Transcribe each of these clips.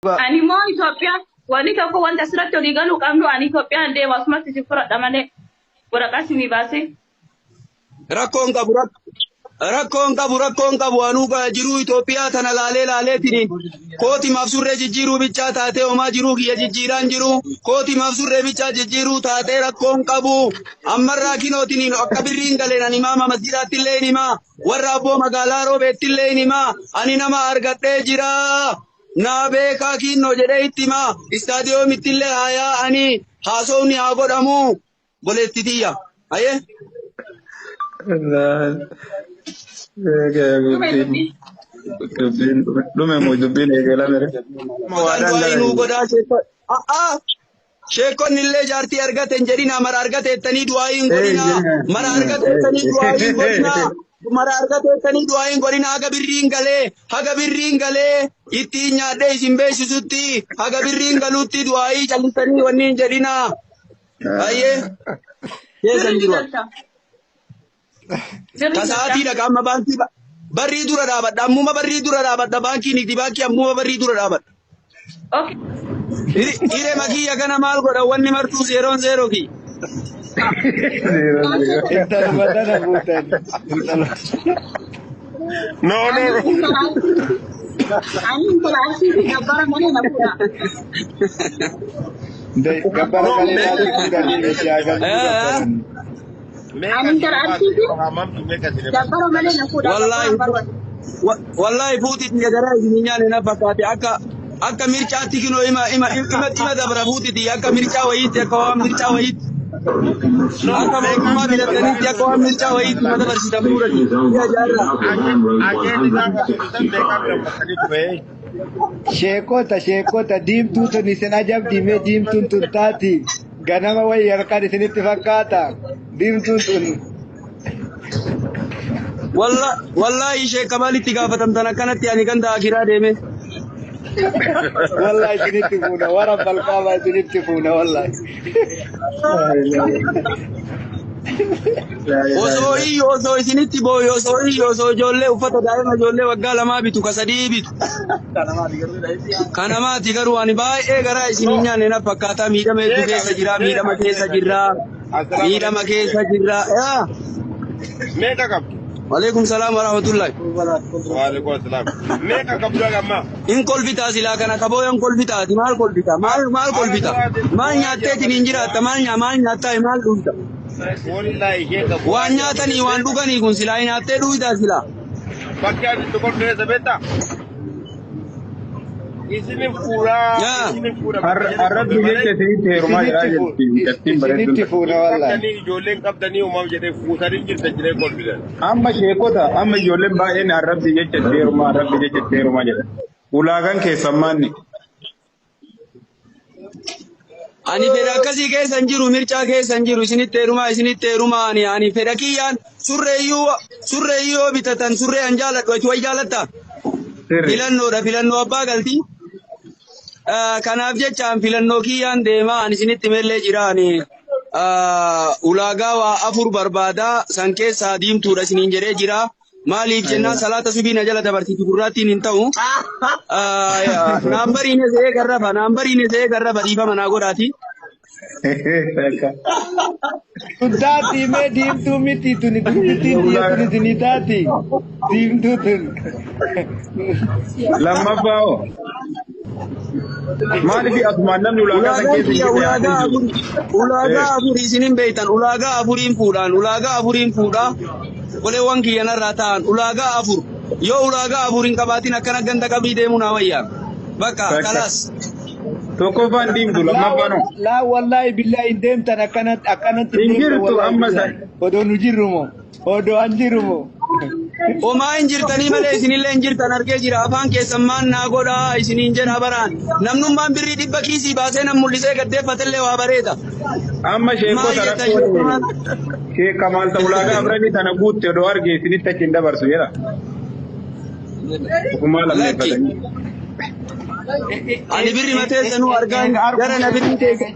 Ani immoo Itoophiyaa wanni tokko wanta asirratti olii galuu qabnu ani Itoophiyaan deema asumatti si fudhadha malee waraqaa simii baasee. Rakkoon qabu rakkoon qabu rakkoon qabu anuu jiruu Itoophiyaa tana laalee laaleetiniin kooti maaf surree jijjiiruu bichaa taatee homaa jiruu kiyya jijjiiraan jiru kooti maaf surree bichaa jijjiiruu taatee rakkoon qabu ammarraa kinootiniin akka birriin galeen ani imaama masjidaatti illee hin himaa warra abboo magaalaa roobeetti illee hin himaa ani nama argadhee jira naa beekaa kiinnoo jedhee itti himaa istaadiyoomitti illee haa yaa'anii haasofni haa godhamu boleetti tiyya ayee. Dhume dubbiin. Dubbiin dhume moo dubbiin eegalame? Godhaan du'aa nuu godhaa sheekonni. Sheekonni illee jaartii argate hin jedhinaa mara argate jettanii du'aa hin godhinaa. Mara argate jettanii du'aa hin godhinaa. Mara argate jettanii du'aa hin godhinaa haga birriin galee haga birriin galee ittiin nyaadhee isin beeksisutti haga birriin galuutti du'aayii callistanii wanni hin jedhinaa. Baay'ee keessa hin Birri jiru. galta. Birri Ka sa'aatii galta. dhaqa amma baankii barrii dura dhaabadha ammuma barrii dura dhaabadha baankii niti baankii ammuma barrii dura dhaabadha. Okay. Hiree makiyya kana maal godha wanni martuu zeeroon zeeroo kiyya. Intaluma tana fuutan. Intaluma. No, no, Ani no. intala arsiiti. Ani intala arsiiti gabbara malee na fuudha. Gabbara No, kalee meeqa maaliif fuudhanii meeshaa galchuu gabbaran? Meeqa Ani intala sine baase arsiiti yeroo haamamtu meeqa sine baase? gabbara malee na fuudha. Gabbara Wallaahi hin barbaadu. wallaahi fuuti tiyya garaa isin hin nyaanne na fakkaate akka akka mircaatti kinoo ima ima ima ima dabra fuuti tiyya akka mircaa wayiitti akka waan mircaa wayiitti No, akka meeqa mootummaa sine filattanitti baase? akka waan mircaa wayiitti ima dabarsita fuudha tiyya jaarraa. Akeeti gaafa fuudhu meeqaan gammadanii ture? Sheekota sheekota diimtuu tun isin ajabdi mee diimtuun tun taati. Ganama wayii harkaan isinitti fakkaata. Diimtuun tun. Wallaahi sheekka maalitti gaafatamtan akkanatti ani ganda akiraa deeme. Wallahi isinitti fuuna. Wara balqaabaa isinitti fuuna wallahi. Osoo iyyu osoo isinitti booyu osoo iyyu osoo ijoollee uffata daa'ima ijoollee waggaa lamaa bitu ka sadii bitu. Kanamaati garuu ani baay'ee garaa isin hin nyaanne na fakkaataa miidhama hedduu keessa jira miidhama keessa jirra miidhama keessa jirra. Yaa Meeqa qabdu? Waalaikum salaam wa rahmatullahi. Waalaikum salaam. Meeqa qabdu hagammaa? In kolfitaa silaa kana kabooyan kolfitaati maal kolfita maal maal kolfita maal nyaatteetiin hin jiraatta maal nyaa maal nyaattaa maal dhugda Wallahi ishee qabu. waan nyaatanii waan dhuganii kun silaa nyaattee dhugdaa silaa. Bakki ati itti kolfeessa beektaa? Isinin fuudhaa, Yaa. isinin fuudha. Arrabbi jecha isinitti heerumaa jiraa Isinitti jirti mucattiin bareedduun Isinitti takka. fuuna wallahi. Qabdanii ijoolleen qabdanii uumaaf jedhee fuutanii jirtan jedhee kolfisan. Amma sheekota amma ijoolleen baay'een arrabbi jecha itti heerumaa arrabbi jecha itti heerumaa jedha. Ulaagaan keessan maanni? Ani fedha akkasii keessa hin jiru mircaa keessa hin jiru isinitti heerumaa isinitti heerumaa ani ani fedha kiyyaan surreeyyuu surreeyyuu yoo bitatan surree an jaaladhu ati way jaalattaa? Sirri. Filannoodha filannoo abbaa galtii. Kanaaf jecha an filannoo kiyyaan deemaa ani isinitti mellee jira ani ulaagaa waa afur barbaadaa san keessaa diimtuudha isiniin jedhee jira. Maaliif jennaan salaata subii na jala dabarsiti gurraattiin hin ta'u. Naambariin se'ee garrafa naambariin se'ee garrafa dhiifama naa godhaati. Tun taati mee diimtuu miti tuni durbittiin tiyya tun isinii taati. Diimtuu tun. Lammaffaa hoo? Maaliif asumaan namni ulaagaa san Ulaagaan keessa hin kiyya jirre ulaagaa haadha afur ulaagaa afur isinin beektan ulaagaa afuriin fuudhaan ulaagaa afuriin fuudhaa goleewwan kiyya narraa ta'an ulaagaa afur yoo ulaagaa afur hin qabaatin akkana ganda qabrii deemuu naa wayyaa bakka Takka. kalaas. Tokkoffaan diimtu lammaffaan hoo? Laa wallahi billahi hin deemtan akkanatti akkanatti Hin hin deemtan jirtu wallahi amma billahi. san. Odoo nu jirru moo? Odoo an jiru moo? Homaa hin jirtanii malee isinillee hin jirtan argee jira afaan keessan maan naa godhaa isiniin jedha baraan namnummaan birrii dhibba kiisii baasee nam mul'isee gaddeeffatellee waa bareeda. Amma Maal sheekota jetta rakkoon sheekkamaan? sheekka maal ta'u ulaagaa afranii tana guutte odoo arge isinitti achi hin dabarsu jedha. Ofumaa Lakki. lammeeffatanii. Ani birri mateessanuu argaan gara na birrii teessa.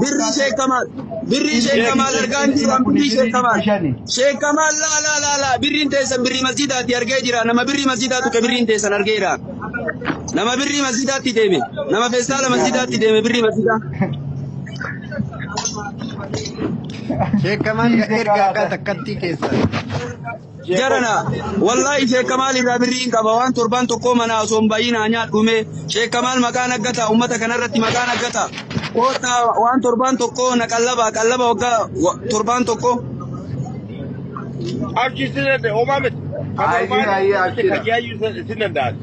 Birrii sheekkamaan birrii sheekkamaan argaan jiru an birrii sheekkamaan. Sheekkamaan laa laa laa laa birriin teessan birrii masjidaati argee jira nama birrii masjidaa tuqe birriin teessan argeera. Nama birrii masjidaatti deeme. Nama feestaala masjidaatti deeme birrii masjidaa. Sheekamaan erga akka takkatti keessa. Jarana wallahi sheekamaal irraa birrii hin qaba waan torban tokkoo mana osoo hin bayin haa nyaadhume sheekamaal maqaan aggata uummata kanarratti maqaan aggata koota waan torban tokkoo na qallaba qallaba waggaa torban tokkoo. Abshir sin danda'e homaa miti. Ayyee ayyee abshira. Kayyaayyuu sin danda'an.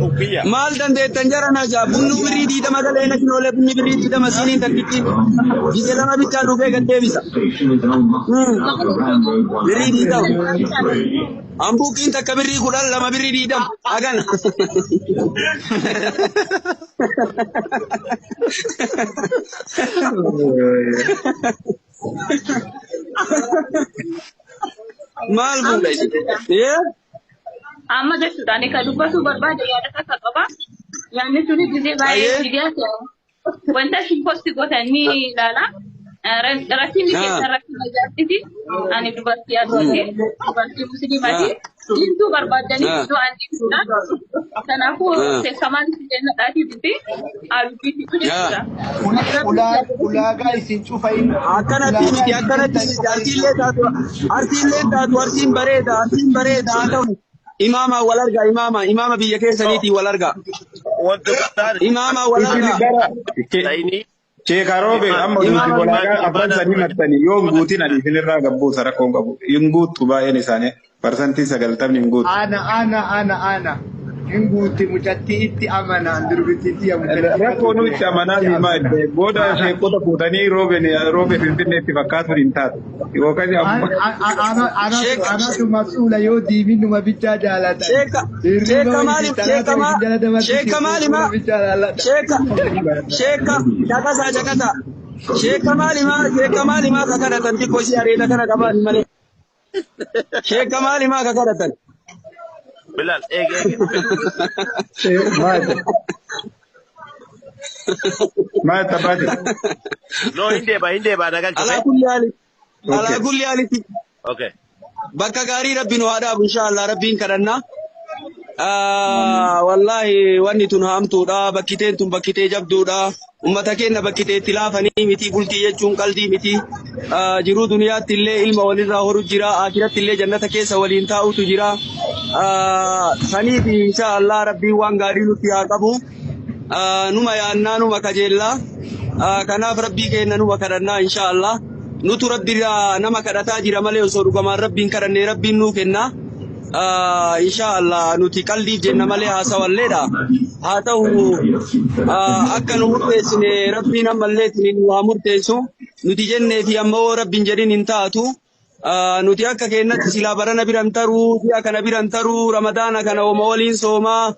Uffiyya. Maal dandeettan jarana jaa bunni birrii 20 galee na kinoolee bunni birrii 20 siiniin takkitti gise lama bichaa dhufee gad deebisa. Birrii 20. Ambuuqiin takka birrii 12 birrii 20 hagana. Maal fuudha isin? Amma jechuudha ani kan dubbatu barbaade yaada takka qaba. Yaadni suni gisee baay'ee miidiyaa ta'e wanta isin posti gootan ni ilaala. Rakkinni keessan rakkina jaartiti. Ani dubartii aduuti. Dubartii musliimaati. Diimtuu barbaaddanii iddoo an diimtuudha. Kanaafuu seekamaan isin jennadhaatii dubbi haalubbiitti jechuudha. Ulaagaa isin cufa hin. Akkanatti miti akkanatti miti arsiillee taatu arsiillee taatu arsiin bareeda arsiin bareeda haa ta'u. Imaama wal argaa imaama imaama biyya keessaniitiin wal argaa. Wanti guddaan Imaama wal Isin argaa. gara ta'inii Sheekaroobe amma nuti golaagaa afran sanii mattanii yoo hin guutin ani isinirraa gabbuusa rakkoon qabu. Hin guuttu baay'een isaanii 90% hin guuttu. Ana ana ana ana. Hin guutti mucattii itti amanaan durbittiitti yaa mucattii. Rakkoo nu itti amanaa himaa illee booda sheekota fuutanii roobe finfinneetti fakkaatuun hin taatu. Yookaan amma Anatu masuula yoo diiminuma bichaa jaalatan. Sheeka sheeka maali sheeka maa sheeka maali maa sheeka sheeka caqasaa caqasaa sheeka maali maa sheeka maali maa ka kadhatan xiqqoo ishee areeda kana qabaani malee. Sheeka maali maa ka kadhatan. Bilal eegi eegi. Maal maal taphaate? No hin deeba hin deeba na galche. Alaa kulli haali alaa kulli haalitti Okay. bakka gaarii rabbi nu haa dhaabu inshaallah rabbiin kadhannaa. Wallahi wanni tun haamtuudha bakkiteen tun bakkitee jabduudha ummata keenya bakkitee itti laafanii miti bultii jechuun qaldii miti jiruu duniyaatti illee ilma walirraa horu jira akiratti illee jannata keessa waliin taa'utu jira saniif inshaallah rabbiin waan gaarii nutti haa qabu numa yaannaa numa kajeellaa kanaaf rabbii keenya numa kadhannaa inshaallah nutu rabbiirraa nama kadhataa jira malee osoo dhugamaan rabbiin kadhannee rabbiin nuu kenna. Inshaallah nuti qaldiif jenna malee haasawalleedha. Haa ta'u akka nu murteessine rabbiin ammallee ittiin nu haa murteessu. Nuti jennee fi ammoo rabbiin jedhin hin taatu. Nuti akka keenyatti silaa barana biran taruu, ji'a kana biran taruu, ramadaana kana hooma waliin soomaa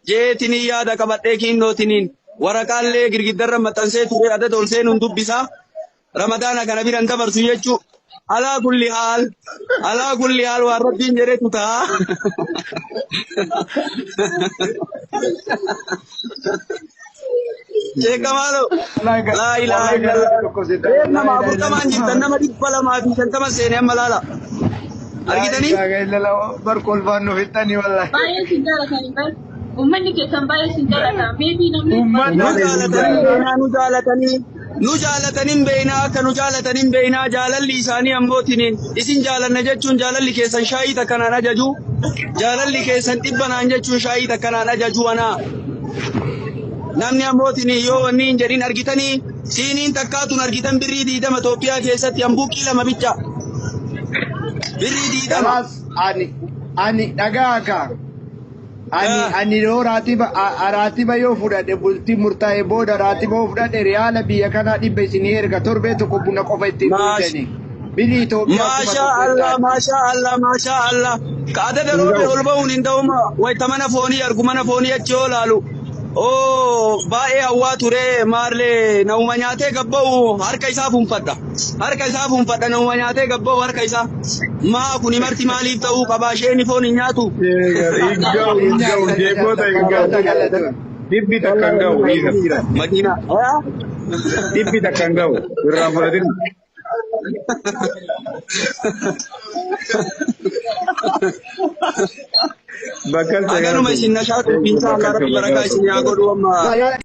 jeetinii yaada qabadhee kiinnootiniin waraqaallee girgiddarra maxxansee ture adda ol seenuun dubbisa. Ramadaana kana biran dabarsu jechuu. Alaa kulli haal waan rabbiin jedhetu ta'a. Sheekamaalo. Laa ilaaha illallah. Nama 40 jirtan nama 250 seenee amma laala. Argitanii? Barkolfaan nu fixanii wallahi. Baay'ee isin jaalatanii bar. Uummanni keessan baay'ee isin jaalata. Meebii namni. Nu jaalatanii beeknaa nu jaalatanii. Nu jaalataniin beeknaa akka nu jaalataniin beeknaa jaalalli isaanii ammootiniin isin jaalanna jechuun jaalalli keessan shaayii takkanaan ajaju jaalalli keessan dhibbanaan jechuun shaayii takkanaan ajaju anaa. Namni ammootiniin yoo wanni hin jedhin argitanii siiniin takkaatuun argitan birrii 20 Itoophiyaa keessatti hambuuqii lama bicha. Birrii 20. Kanaas ani dhagaa akka. Ani yoo raatiba yoo fudhadhe bultii murtaa'e booda raatiba yoo fudhadhe riyaala biyya kanaa 100 isinii erga torbee tokko buna qofa ittiin bulchanii. Biyyi Itoophiyaa Maashaa Allah maashaa Allah maashaa Allah. Ka adada roobee ol ba'uun hin ta'uma wayita mana foonii argu mana foonii achi yoo laalu. Oo baay'ee hawwaa ture maarlee nauma nyaatee gabba'u harka isaa fuunfadha. Harka isaa fuunfadha nauma nyaatee gabba'u harka isaa. Maa kuni marti maaliif ta'uu qaba isheen foon hin nyaatu. Hin ga'u hin ga'u jeeqoota hin ga'u. Dhibbi takka hin ga'u dhiisa. Madiina. Dhibbi takka hin ga'u irraa fudhatin. Bakkalcha Haganuma galatoom. isin nashaatuuf Thank you inshaallah bakkalcha rabbi barakaa galatoom isin haa galatoom. godhu amma.